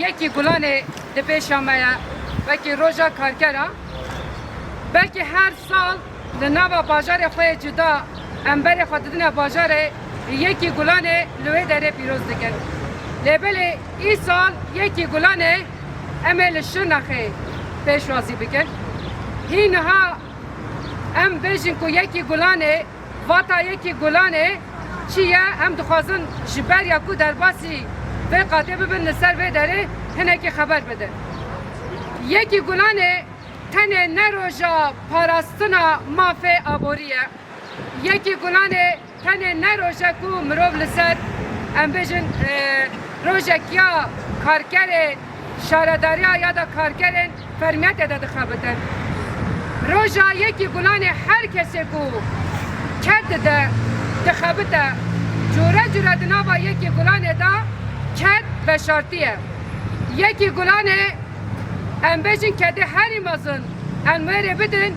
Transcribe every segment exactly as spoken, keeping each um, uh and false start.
Yekî Gulanê di pêşa me ye, wekî roja karkera. Belkî her sal li nava bajarê xwe yê cuda em berê xwe didine bajarê, Yekî Gulanê li wê derê pîroz dikin. Lê belê îsal Yekî Gulanê em ê li Şirnexê pêşwazî bikin. Hî niha em bêjin ku Yekî Gulanê, vata Yekî Gulanê çi ye, em dixwazin ji beriya ku derbasî vê qadê bibin li ser vê derê hinekî xeber bidin. Yekî Gulanê tenê ne roja parastina mafê aborî ye. Yekî Gulanê tenê ne roje ku mirov li ser, em bêjin, e, rojek ya karkerê şaredariya ya da karkerên fermiyetê de dixebitin. Roja Yekî Gulanê her kesê ku ked dide, dixebite, cure cure di nava Yekî Gulanê de ked veşartî ye. Yekî Gulanê, em bêjin kedê herî mezin, em wê rê bidin,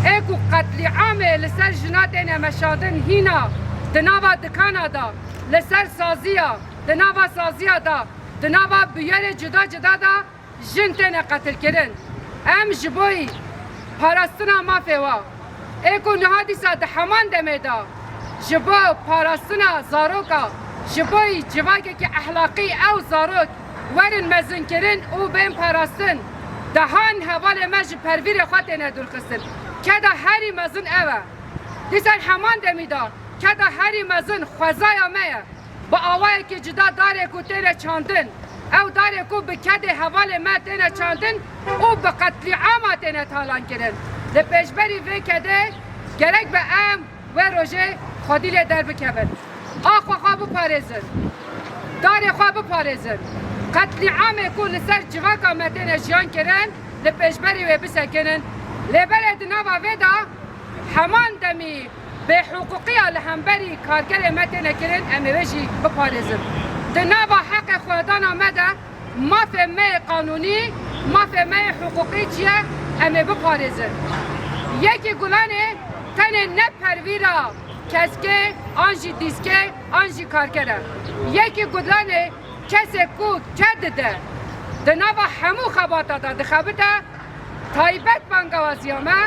ê ku qetlîamê li ser jina têne meşandin hîna di nava dikana de, li ser saziya, di nava saziya de, di nava bûyerê cuda cuda de jin têne qetilkirin. Em ji bo yî parastina mafê wa, ê ku niha dîsa di heman demê de ji bo parastina zaroka, ji bo yî civakekî ehlaqî ew zarok werin mezinkirin û bên parastin, dehan hevalê me ji pervîrê xwe têne dûrxistin. Keda herî mezin ew e. Dîsa heman demî de keda herî mezin xwezaya me ye. Bi awayekî cuda darê ku têne çandin, ew darê ku bi kedê hevalê me têne çandin û bi qetlîama têne talankirin. Li pêşberî vê kedê gerek be em wê rojê xwedî lê derbikevin. Axa xwe biparêzin. Darê xwe biparêzin. Qetlîamê ku li ser civaka me têne jiyan kirin, li pêşberî wê bisekinin. Lê belê di nava vê de heman demî bêhiqûqiya li hemberî karkerê me têne kirin, em ê wê jî biparêzin. Di nava heqê xwedana me de mafê me yê qanûnî, mafê me yê hiqûqî çi ye, em ê biparêzin. Yekî Gulanê tenê ne pervîra keskê, an jî dîskê, an jî karker e. Yekî Gulanê kesê ku ked dide, di nava hemû xebata de dixebite, taybet bangawaziya me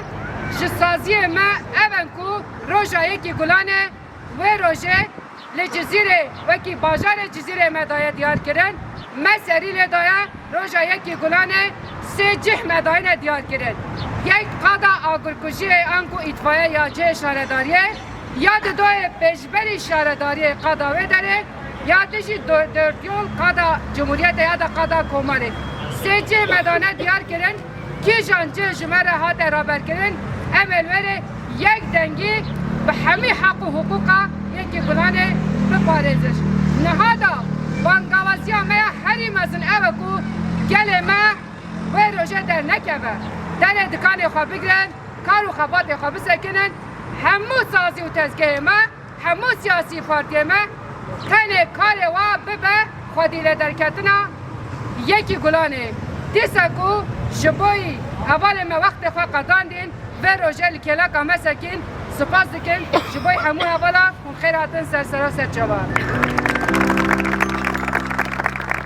ji saziyê me ev in ku roja Yekî Gulanê wê rojê li Cizîrê, wekî bajarê Cizîrê me daye diyar kirin, me serî lê daye roja Yekî Gulanê sê cih me dayine diyar kirin. Yek qada agirkujiyê anku îtfaiye ya cihê şaredariyê, ya di doyê pêşberî şaredariyê qada wê derê, ya di jî do-, dört yol qada Cumhuriyetê ya da qada Komarê. Sê cih me dane diyar kirin, kîjan cih ji me re hate raberkirin, em ê li wê rê yek dengî bi hemî heq û hiqûqa Yekî Gulanê biparêzin. Niha da bangawaziya me ya herî mezin ew e ku gelê me wê rojê dernekeve. Derê dikanê xwe bigirin, kar û xebatê xwe bisekinin, hemû sazî û tezgehê me, hemû siyasî partiyê me tenê karê wa bibe xwedî lê derketina Yekî Gulanê. Dîsa ku ji bo yî hevalê me wextê xwe qedandîn, vê rojê li kêleka me sekîn, spas dikin ji bo yî hemû hevala hûn xêr hatin ser sera ser çava.